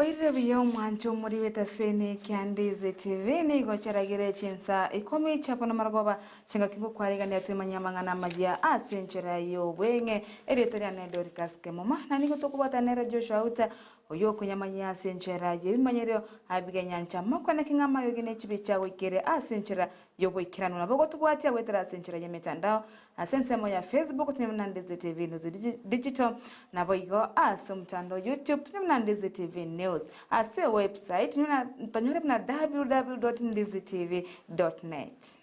Bwairire buya omwancho omoribete ase Nekia Ndizi TV nigo chiaragire chinsa ikomi chiabo namarogoba chingaki ngokwarigania twemanyie amang'ana amayia ase enchera y'obweng'e erieta riane Dorcas Kemuma na nigo tokobwatana nere Joshua Auta Oyio okonyamanyia ase enchera y'ebimanyerio, abiga enyancha amakwana ki ng'a amayogi ne chibicha agoikere ase enchera y'oboikeranu. Nabo ogotobwatia goetera ase enchera y'emetandao, ase ensemo ya Facebook tonyore buna Ndizi TV News Digital, naboigo ase omotandao YouTube tonyore buna Ndizi TV News, ase ewebsite tonyore buna www.ndizitv.net.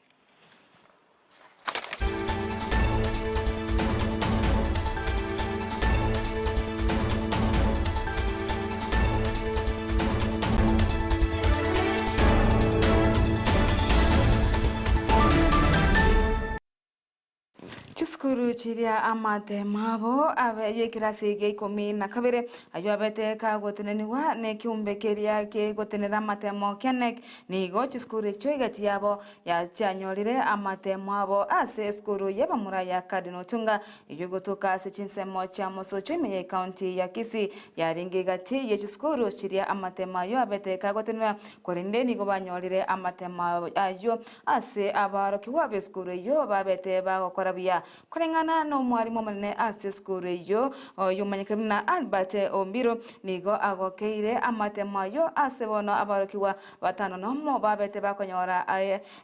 Chisukuru chiria amatemo abo abe y'ekerasi gia ikomi na kabere, ayio abete kagotenenigwa nekiombe keria kegotenera amatemo kia KNEC, nigo chisukuru echio egati yabo Yachianyorire amatemo abo ase esukuru y'abamura ya Cardinal Otunga, eyio egotoka ase chinsemo chia mosocho ime ye county ya Kisii. Yarenge egati ye chisukuru chiria amatemo ayio abete kagotenena, korende nigo banyorire amatemo ayio ase abaorokigwa b'esukuru eyio babete bagokora buya. Koreng'ana nomwarimu omonene ase esukuru eyio, oyomanyekire buna Albert Ombiro, nigo agokeire amatemo ayio ase bono abaorokigwa Batano nomo babete bakonyora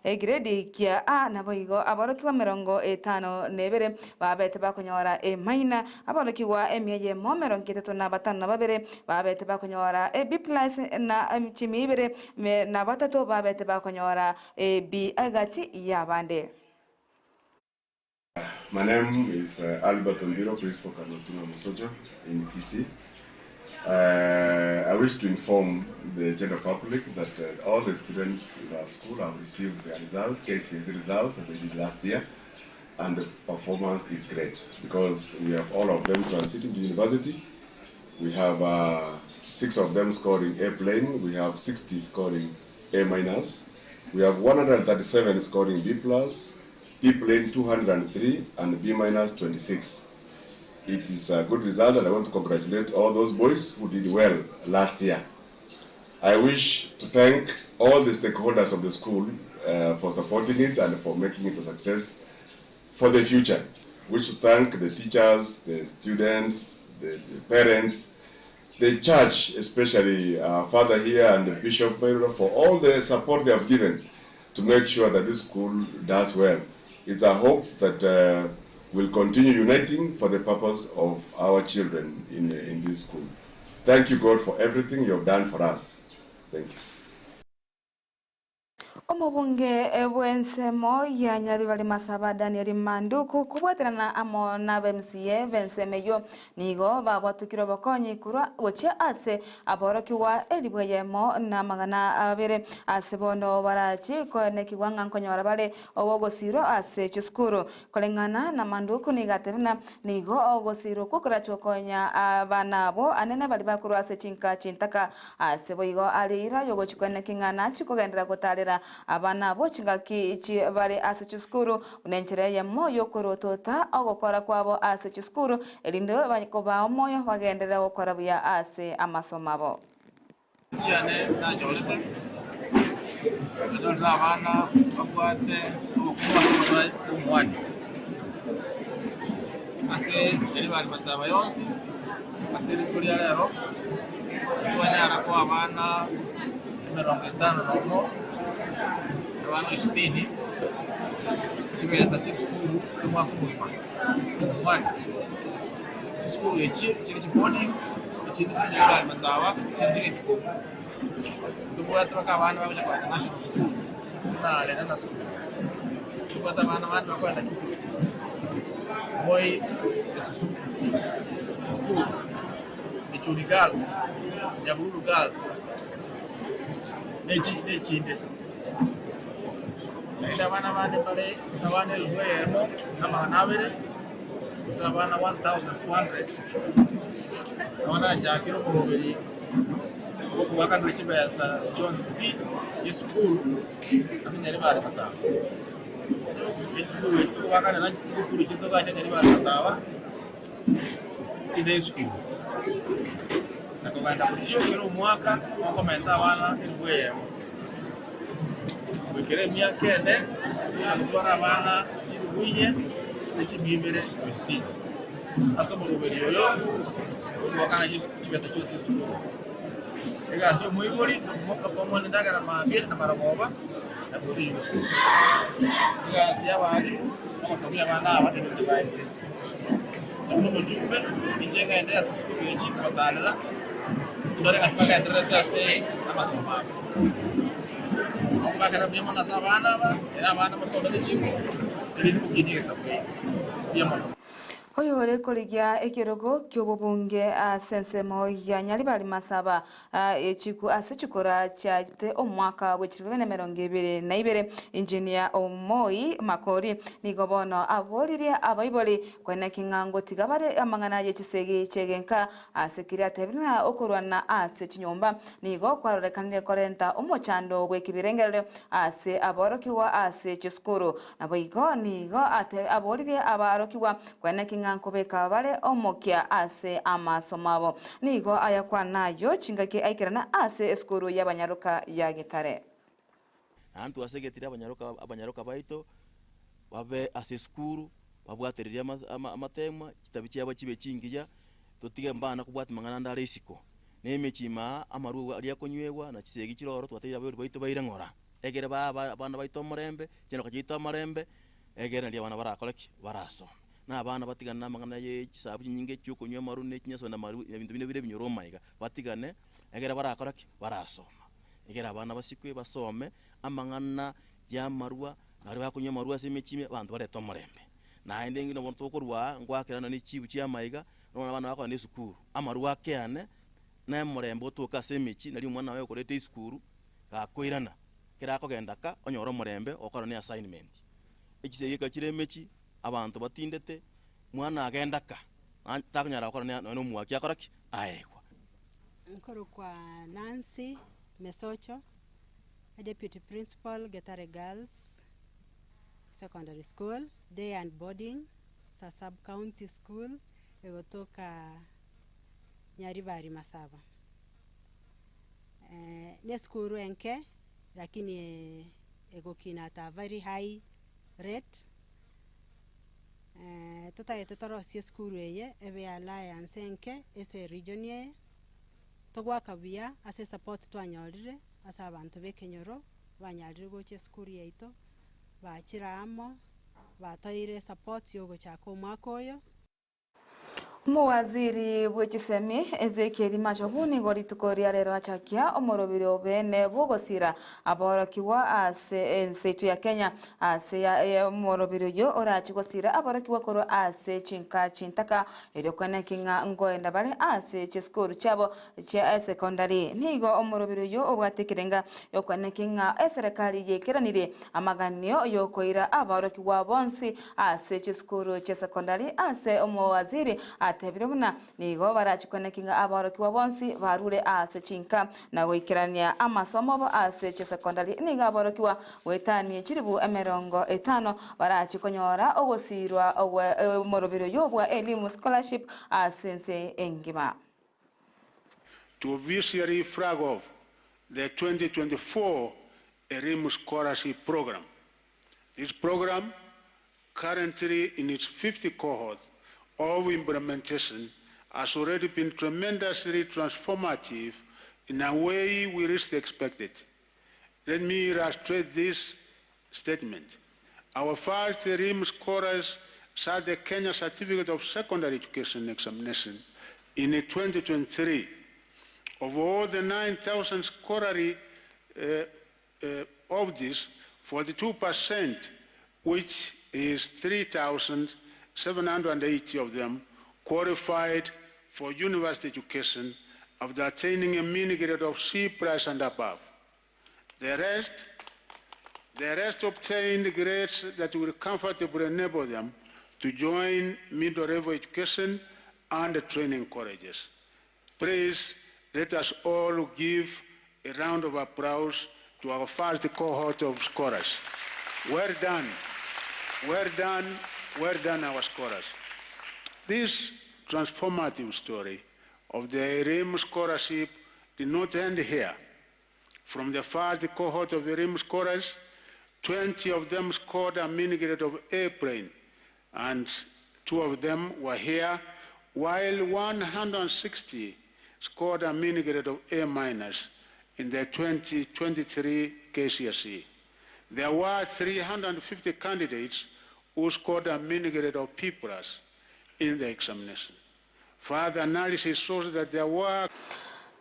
egiredi kia A, naboigo aborokigwa 52 babete bakonyora A minor, aborokigwa emia eyemo 35 na babere babete bakonyora A B plus, na chimia ibere na batato babete bakonyora A B egati y'abande. My name is Albert Ombiro, Principal Cardinal Otunga Mosocho in Kisii. I wish to inform the general public that all the students in our school have received their results, KCSE results that they did last year, and the performance is great because we have all of them transiting to university. We have six of them scoring A plane, we have 60 scoring A minus, we have 137 scoring B plus, B plane 203 and B minus 26. It is a good result and I want to congratulate all those boys who did well last year. I wish to thank all the stakeholders of the school for supporting it and for making it a success for the future. We should thank the teachers, the students, the, the parents, the church, especially our father here and the Bishop Mairura, for all the support they have given to make sure that this school does well. It's a hope that we'll continue uniting for the purpose of our children in, in this school. Thank you, God, for everything you have done for us. Thank you. Omobunge bw'ensemo ya Nyaribari Masaba Daniel Manduku kobwaterana amo naba MCA b'ensemo eyio nigo babwatukire obokonyi korwa gochia ase aborokigwa elifu eyemo na amagana abere ase bono barachi koenekigwa ng'a nkonyora bare ogogosirwa ase chisukuru. Koreng'ana na Manduku nigo atebe buna nigo ogosirwa okwo korache gokonya abana abwo anene baria bakorwa ase chinka chintaka. Ase boigo are eira y'ogochia koeneki ng'a nachie kogenderera gotaarera abana abwo chingaki chi bare ase chisukuru, buna enchera eyemo y'okorotota ogokora kwabo ase chisukuru, erinde kobaa omoyo bagenderere gokora buya ase amasomo abo. Chiane nachorete, nanyorire abana babwate obokong'u ase omosae bw'omwani, ase erio bare masaba yonsi. Ase rituko ria rero twanyara koa abana 50, abana sitini, chibesa chi'esukuru chi'omwaka omogima omwani. Chisukuru echi chire chiboarding, echinde chire Nyasae Masawa, echinde chire isiko. Ntobwate mpaka abana bagocha kogenda national schools buna Lenana School, ntobwate abana bande bakogenda Kisii School, Moi Esusu School, Ichuni Girls, Nyabururu Girls, na echi na echinde. Naende abana bande mbare abana 1200, gose abana 1200, nabo nachakire omoroberi. Ogoakanera chibesa chionsi pi chi'esukuru ase Nyaribari Masaba. Echisukuru echi togoakanera chisukuru echi togacha Nyaribari Masaba chinde esukuru. Na kogenda bosio kera omwaka okomenta abana elifu eyemo. Goikera emiaka ene nagotwara abana chilifu inye ne chimia ibere na sitini. Ase omoroberio oyo ogoakana chibesa chionsi chisukuru. Egasi y'omoibori nokomoa endagera mambia na marogoba na koira esukuru. Egasi y'abalimu nogosomia abana aba ebinto baete. Buna omochumbe, inche ngende ase chisukuru echi ngotarera, ndore ng'a tibagendererete ase amasomo abo. Okobakera mbuya mono ase abana aba, ere abana mosomete chinguru, erinde mokinie egesaku giaito. Mbuya mono. Oyore korigia ekerogo ki'obobunge ase ensemo ya Nyaribari Masaba echiku ase chikura chiaete omwaka bwe chilifu bibere na emerongo ebere na ibere, Engineer Omoi Makori nigo bono aboririe abaibori koeneki ng'a ngotiga bare amang'ana ye chisegi chi'egenka ase keria atebire ng'a okorwana ase chinyomba nigo kwarorekanire korenta omochando bw'ekebirengererio ase aborokigwa ase chisukuru. Naboigo nigo aboririe abarokigwa Kweneki ng'a nkobeka bare omokia ase amasomo abo. Nigo ayakwana ayio chingaki aikerana ase esukuru y'abanyaroka ya Gitare. Naende twasegetire abanyaroka abanyaroka baito babe ase esukuru, babwatererie amatemwa, chitabi chiabo chibe chingiya, totige mbana kobwatia amang'ana ande are isiko. Na emechie ime aa, amarwa aria akonywegwa, na chisegi chire ororo, twatebirie abaibori baito baire ng'ora, ekere baa abana baito omorembe, chinyaroka chiaito amarembe, Ekero nario abana barakore ki? Barasome. Na abana batigane namang'ana ye chisabu chinyinge chi'okonywa amaru ne chinyaso na amaru na ebinto binde bire ebinyoro omaiga. Batigane, ekero barakore ki? Barasoma. Ekero abana basikwe basome amang'ana y'amarwa, nario bakonywa amarwa ase emechie ime, abanto barete omorembe. Naende ng'ina bono tokorwa aa, ngoakerana ne chibu chi'amaiga, bono abana bakogenda esukuru, amarwa akeane, na omorembe otoke ase emechie, nario omwana oye okoreta esukuru, gakoirana. Ekero akogenda ka, onyore omorembe ogokora ne assignment. Echisegi ekero chire emechi, abanto batindete, mwana agenda ka, takonyara gokora ne nonya omwaki akora ki? Aegwa. Nkorokwa Nancy Mesocho, Deputy Principal, Getare Girls Secondary School, Day and Boarding, it's a sub county school egotoka Nyaribari Masaba. Nesukuru enke lakini egokina at a very high rate, totagete torosie esukuru eye ebe alliance enke ase eregion eye, togoaka buya ase esupport twanyorire ase abanto ba ekenyoro banyarire gocha esukuru yaito, bachire amo, batoire esupport ya ogochaka omwaka oyo. Omowaziri bwe chisemi Ezekiel Machogu nigo rituko ria rero achakia omorobiri obeene bw'ogosira aborokigwa ase ense yaito ya Kenya. Ase omorobiri oyio orache gosira aborokigwa korwa ase chinka chintaka erio kweneki ng'a nkoenda bare ase chisukuru chiabo chia esekondari. Nigo omorobiri oyio obwate ekerenga gi'okweneki ng'a eserekari yekeranirie Amaganio y'okoira aborokigwa bonsi ase chisukuru chi'esekondari ase omowaziri atebire buna nigo barachikweneki ng'a aborokigwa bonsi barure ase chinka na goikerania amasomo abo ase chisekondari nigo aborokigwa goetanie chilifu 50 barachi konyora ogosirwa omoroberi oyio bwa Elimu Scholarship ase ense engima. To officially flag off the 2024 Elimu Scholarship Program. This program, currently in its fifth cohort of implementation, has already been tremendously transformative in a way we least expected. Let me illustrate this statement. Our first Elimu scholars sat the Kenya Certificate of Secondary Education examination in 2023. Of all the 9,000 scholarly of this, 42%, which is 3,780 of them, qualified for university education after attaining a mean grade of C plus and above. The rest, the rest obtained grades that will comfortably enable them to join middle level education and training colleges. Please let us all give a round of applause to our first cohort of scholars. Well done. Well done. Well done, our scholars. This transformative story of the Elimu Scholarship did not end here. From the first cohort of the Elimu scholars, 20 of them scored a mean grade of A plain, and 2 of them were here, while 160 scored a mean grade of A minus in the 2023 KCSE. There were 350 candidates who scored a mean grade of P plus in the examination. Further analysis shows that there were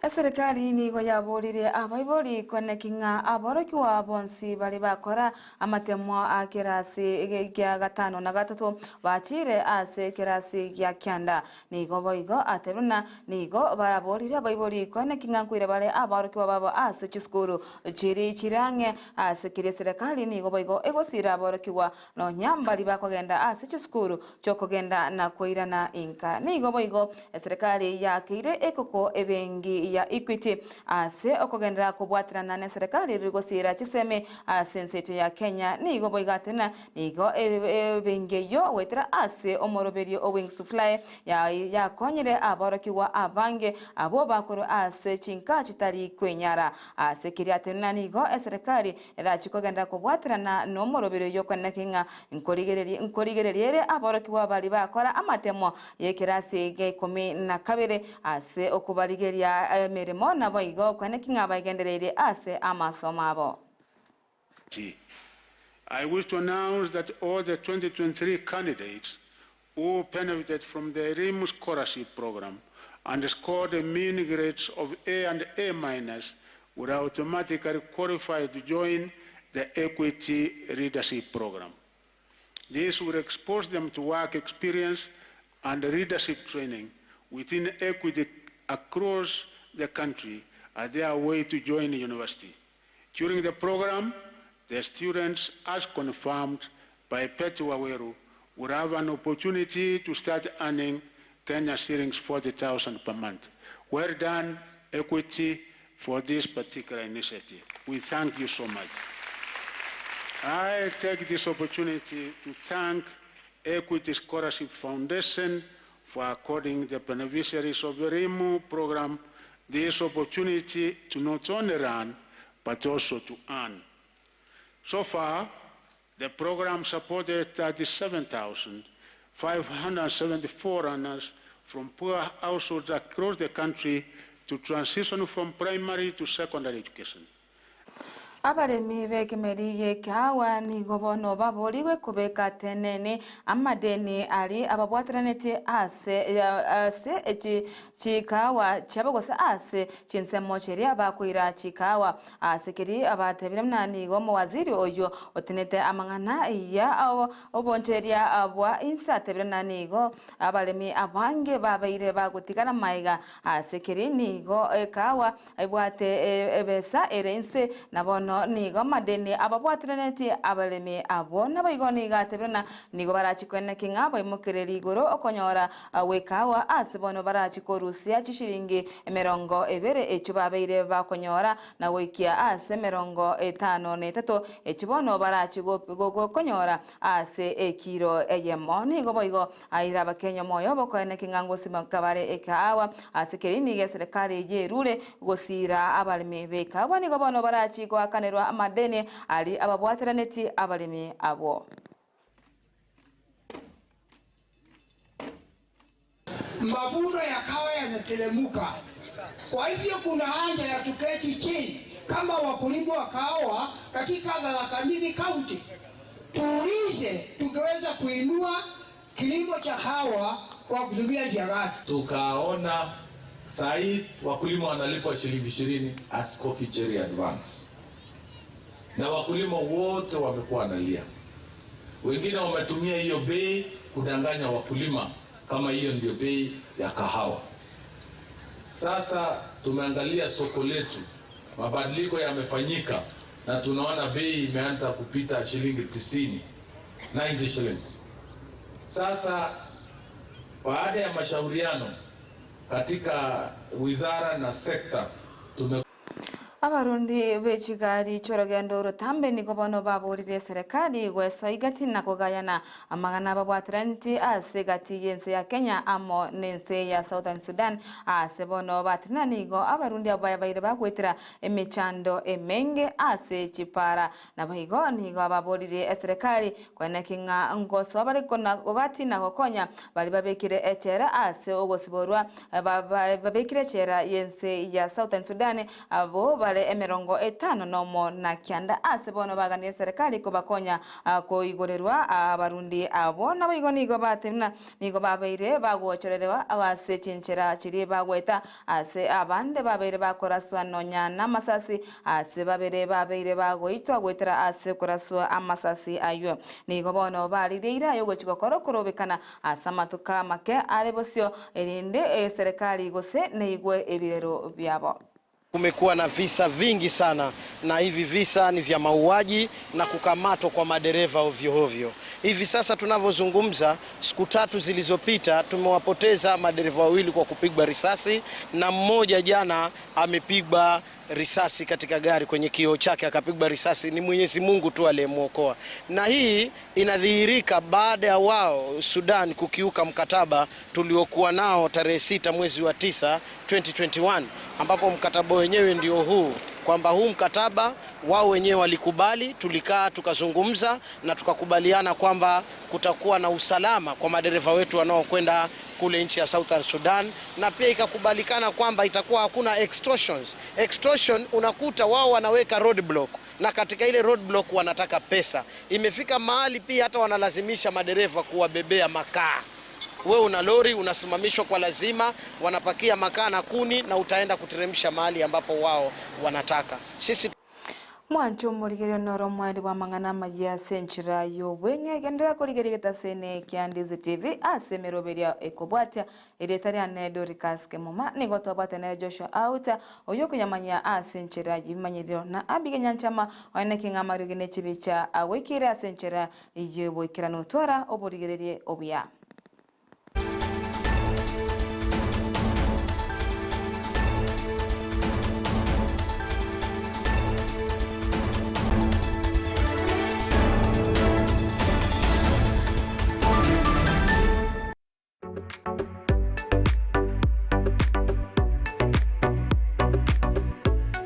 Eserikari nigo yaborire abaibori koneki ng'a aborokigwa bonsi bari bakora amatemo a kerasi gia gatano na gatato bachire ase kerasi gia kianda. Nigo boigo ateruna nigo baraborire abaibori koneki ng'a nkoira bare aborokigwa babo ase chisukuru chiri chirang'e ase kiri eserikari nigo boigo egosira aborokigwa nonya mbari bakogenda ase chisukuru chiokogenda na koirana inka. Nigo boigo eserikari yakeire ekoko ebengi ya Equity ase okogendera kobwaterana na eserikari rigosira chisemi ase ense ya Kenya. Nigo boigo atena nigo ebengi eyo goetera ase omoroberio o Wings to Fly yakonyire aborokigwa abange abo bakorwa ase chinka chitari kwenyara. Ase keri atena nigo eserikari erachi kogendera kobwaterana na omoroberio yokoneki ng'a nkorigereria ere aborokigwa bari bakora amatemo y'ekerasi gia ikumi na kabere ase okobarigeria emeremo nabo igo kweneki ng'a bagendereire ase amasomo abo. I wish to announce that all the 2023 candidates who benefited from the Elimu Scholarship Program and scored a mean grades of A and A minus will automatically qualify to join the Equity Leadership Program. This will expose them to work experience and leadership training within Equity across the country as their way to join the university. During the program, the students, as confirmed by Betty Waweru, will have an opportunity to start earning Kenya shillings 40,000 per month. Well done, Equity, for this particular initiative. We thank you so much. I take this opportunity to thank Equity Scholarship Foundation for according the beneficiaries of the Elimu program this opportunity to not only learn, but also to earn. So far, the program supported 37,574 learners from poor households across the country to transition from primary to secondary education. Abaremi bekemeri gekawa nigo bono baborigwe kobeka tenene amadeni ari ababwatiranete ase ase echi chikawa chiabo gose ase chinsemo chiria bakoira chikawa ase keri abatebire muna nigo omowaziri oyo otenete amang'ana ya oboncheria bwa inse atebire muna nigo abaremi abange babeire bagotigana maiga ase keri nigo ekawa ebwate ebesa ere inse na bono nigo amadeni ababwatiraneti abaremi abo nabo igo nigo atebire na nigo barachikwene ng'a baimokereri igoro okonyora gwekawa ase bono barachikorusia chishiringi emerongo ebere echo babeire bakonyora na goikia ase emerongo etano na etato echo bono barachikonyora ase ekiro eyemo. Nigo boigo aira abakenya moyo bokoeneki ng'a ngosimaka bare ekahawa ase keri nigo eserikari yerure gosira abaremi b'ekahawa nigo bono barachigoakanerwa amadeni ari ababwatiraneti abaremi abo. Mavuno ya kahawa yanateremka. Kwa hivyo kuna haja ya tuketi chini kama wakulima wa kahawa katika Tharaka Nithi County, tuulize tungeweza kuinua kilimo cha kahawa kwa kutumia njia gani. Tukaona sahi wakulima wanalipwa shilingi 20 as coffee cherry advance, na wakulima wote wamekuwa wanalia. Wengine wametumia hiyo bei kudanganya wakulima kama hiyo ndio bei ya kahawa. Sasa tumeangalia soko letu, mabadiliko yamefanyika na tunaona bei imeanza kupita shilingi 90, 90 shillings. Sasa baada ya mashauriano katika wizara na sekta tume Abarundi b'echigari chi'orogendo orotambe nigo bono baborire eserekari goesoa igati na kogayana amang'ana babwataraneti ase egati y'ense ya Kenya amo n'ense ya Southern Sudan. Ase bono batenena nigo abarundi abo babaire bagoetera emechando emenge ase chipara. Naboigo nigo ababoririe eserekari koeneki ng'a ngosoa bare gati na gokonya baria babekire echela ase ogosiborwa babekire echela y'ense ya Southern Sudan abwo bare emerongo etano nomo na kianda ase bono baganirie eserekari kobakonya koigorerwa abarundi abwo. Naboigo nigo batenena nigo babeire bagochorerewa ase chinchera chiria bagoeta ase abande babeire bakoraswa nonya namasasi ase babere babeire bagoitwa goetera ase okoraswa amasasi aywo. Nigo bono barireire aye ogochia gokora okorobekana ase amatuko amake are bosio erinde eserekari gose neigwe ebirero biabo. Kumekuwa na visa vingi sana na hivi visa ni vya mauaji na kukamatwa kwa madereva ovyo ovyo. Hivi sasa tunavyozungumza, siku tatu zilizopita tumewapoteza madereva wawili kwa kupigwa risasi na mmoja jana amepigwa risasi katika gari kwenye kioo chake akapigwa risasi. Ni Mwenyezi Mungu tu aliyemwokoa, na hii inadhihirika baada ya wao Sudan kukiuka mkataba tuliokuwa nao tarehe 6 mwezi wa 9 2021, ambapo mkataba wenyewe ndio huu kwamba huu mkataba wao wenyewe walikubali, tulikaa tukazungumza na tukakubaliana kwamba kutakuwa na usalama kwa madereva wetu wanaokwenda kule nchi ya Southern Sudan, na pia ikakubalikana kwamba itakuwa hakuna extortions. Extortion unakuta wao wanaweka roadblock na katika ile roadblock wanataka pesa. Imefika mahali pia hata wanalazimisha madereva kuwabebea makaa. Wewe una lori unasimamishwa kwa lazima, wanapakia makaa na kuni na utaenda kuteremsha mahali ambapo wao wanataka. Sisi Mwancho omorigererio noro omweri bwa amang'ana amaya ase enchera ya obweng'e gendera korigereria egetasene kia Ndizi TV ase emeroberio ekobwatia erieta riane Dorcas Kemuma nigo twabwate nere Joshua Auta oyo okonyamanya ase enchera ya ebimanyererio na Abigail Nyanchama oeneki ng'a amariogi ne chibicha agoikire ase enchera ya oboikeranu twara oborigererie obuya.